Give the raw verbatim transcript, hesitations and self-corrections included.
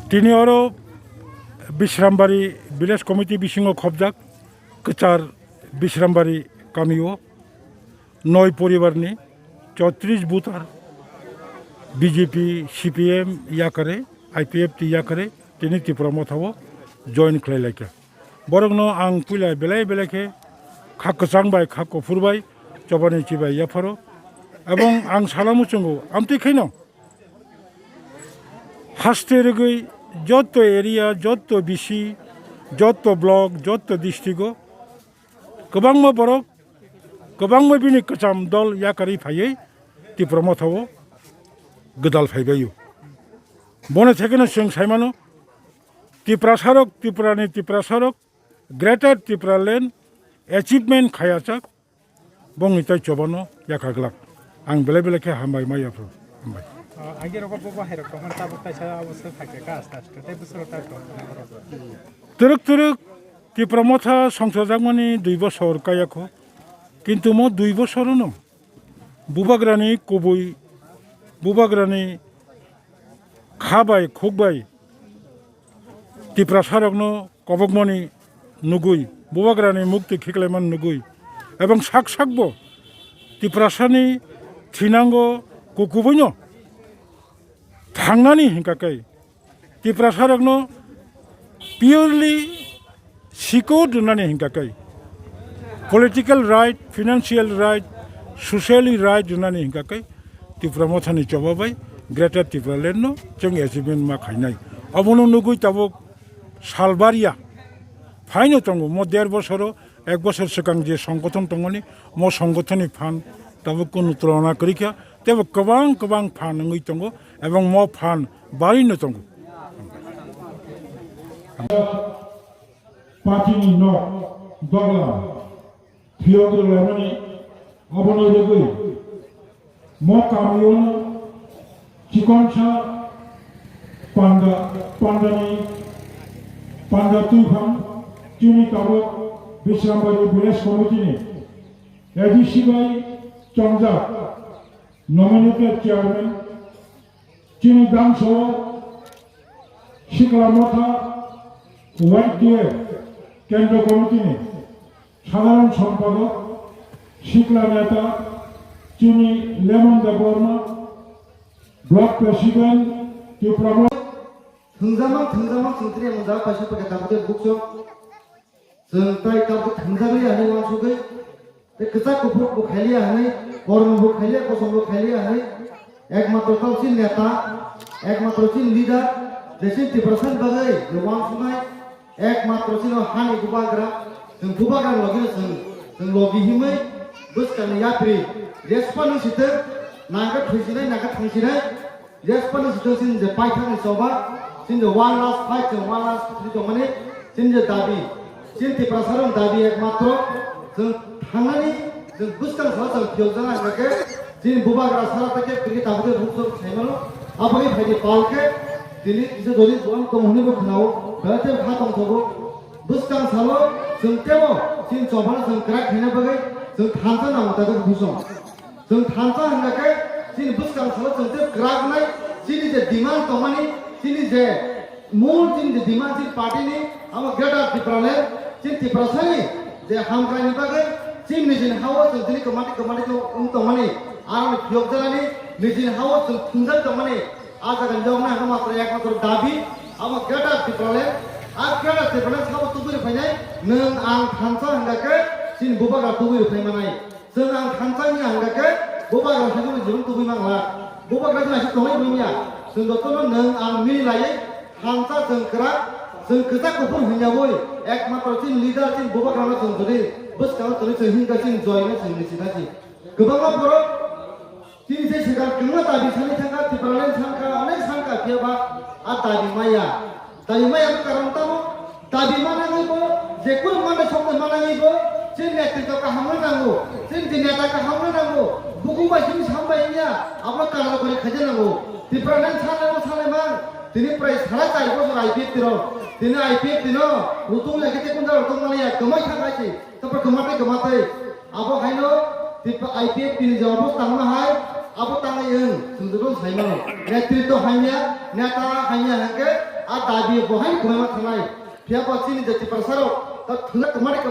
Tini oro Bishrambari Village Committee bisingo khobjak kwchar Bishrambari kamio noi poribarni chotris voter B J P, C P M yakare, I P F T yakare tini Tipra Mothao join khlai laikha. Borokno ang puila belai belai khe kha kwchang bai, kha kuphur bai, chobani chibai yapharo. Ebong ang salamu chungo, amtwi khaino haste rwgwi jotto area, jotto B C, jotto block, jotto district o kwbangma borok, kwbangma bini kwcham dol yakarwi phaiwi Tipra Mothao gwdal phaibaio. Bono thekeno chwng saimano, Tiprasarok, Tripurani Tiprasarok, Greater Tipraland achievement khayajak, bongni tei chobano yakha glak. Ang belai belai khe hambai ma yaphro. Hambai. Agi rogo bo bahai rok tongmani tabuk taisa abo se phai kha aste aste tei bwswk rok ta tong. Twrwk twrwk Tipra Motha songsojakmani dui bosor kayakho. Kintu mo dui bosorono bubagrani kubui, bubagrani kha bai khuk bai Tiprasarokno kobokmani nugui, bubagrani mukti khiklaimani nugui, ebong sak sakbo Tiprasani thinango kukubuino thangnani hinkha khe Tiprasarokno purely secure rwnani hinkha khe, political right, financial right, socially right rwnani hinkha khe Tipra Mothani choba bai Greater Tipraland no chwng achievement ma khainai. Abono nugui tabuk salbaria phaino tongo, mo der bosoro, ek bosor swkang je songgothon tongmani, mo songgothonni phan tabuk kunu tulona kwrwi kha, tebo kwbang kwbang phan wngwi tongo, ebong mo phan barino tongo. Partyni nok doglam phiyok rwlaimani, aboni rwgwi mo kamiyung chikonsa panda, pandani panda tuiphang chini tabuk Bisrambari Village Committee ni A D C bai chongjak nominated chairman chini dangso Sikla Motha Y T F Kendra Committee ni Sadharan Sampadok, Sikla Neta, chini Lemon Debbarma, Block President, Tipra Mo-, thwngjama, thwngjama, chwng tini mwngjak paisa paikha tabuk tei buksok. Chwng tai tabuk thwngjak liya hinwi uansugwi, tei kwchak kuphur bo khai liya hinwi, kormo bo khai liya, kosom bo khai liya hinwi, ekmatro tamo chini neta, ekmatro chini leader, je chini Tiprasani bagwi je uansuknai, Ekmatro chini hani bubagra, chwng bubagra logino chwng, chwng logi himwi bwskangni yapri, jesphano sitwng, nangkhe thwisinai, nangkhe thangsinai, jesphano sitwng chini je paithakni choba, chini je one last fight, chwng one last fight tongmani, chini je dabi, chini Tiprasarokni dabi ekmatro, chwng thangnani, chwng bwskang salo chwng phiyokjaknai hwnkhe, chini bubagra sara tei khe kwrwi tabuk tei buksok saimano, aboni phaidi pal khe, tini kisa jodi buang tong hwnwi bo khwnao, belai tei kha tongthogo. Bwskang salo chwng tebo chini chobano chwng kwrak khaina bagwi chwng thansa nango tei khe buksong. Chwng thansa hwnkha khe chini bwskang salo chwng tei kwrak wngnai, chini je demand tongmani, chini je mul, chini je demand, chini party ni, amo Greater Tipraland, chini Tiprasani je hamkraini bagwi chini nijini hao chwng tini kwmati kwmati khe wng tongmani, aroni phiyokjaknani nijini hao chwng thwngjak tongmani, ah jaga ni yokna hwnkhe matro ekmatro dabi, amo Greater Tipraland, ah Greater Tipraland sabo tubui rw phainai, nwng ang thansa hwnkha khe chini bubagra tubui rw phai manai. Chwng ang thansa wngya hwnkha khe bubagra se chini jibon tubui mangla. Bubagra chini aswk tongwi wngya. Chwng jotono nwng ang mili laiwi thansa chwng kwrak, chwng kwchak kuphur hwnyawi ekmatro chini leader chini bubagrano chwng jodi bwskango tongwi chwng hinkha chini joy no chwng nisi nasi. Kwbangma borok chini je swkang kwbangma dabi sani thangkha, Tipraland sankha, onek sankha, phiya ba a dabi maya. Dabi maya no karon tamo? Dabi manangwi bo, je kunu manai soknai manangwi bo, chini netritw kaham wngna nango, chini je neta kaham wngna nango, bukhuk bai chini sambai wngya, abono karjakmani khaina nango. Tipraland sanai o sanai mang, Tini prai sara char bosor I P F T rok. Tini I P F T no rutung ya kete kunda rutung mani ya kwmai thang hai si. Tapra kwmatwi kwmatwi. Abo haino tipa I P F T ni jawabo tangma hai abo tangai wng. Sumjubon saimano. Netritw hanya, neta hanya hangke a dabi bo hai kwmaima thangnai. Phiya bo chini jati prasarok ta thuna kwmatwi kwmatwi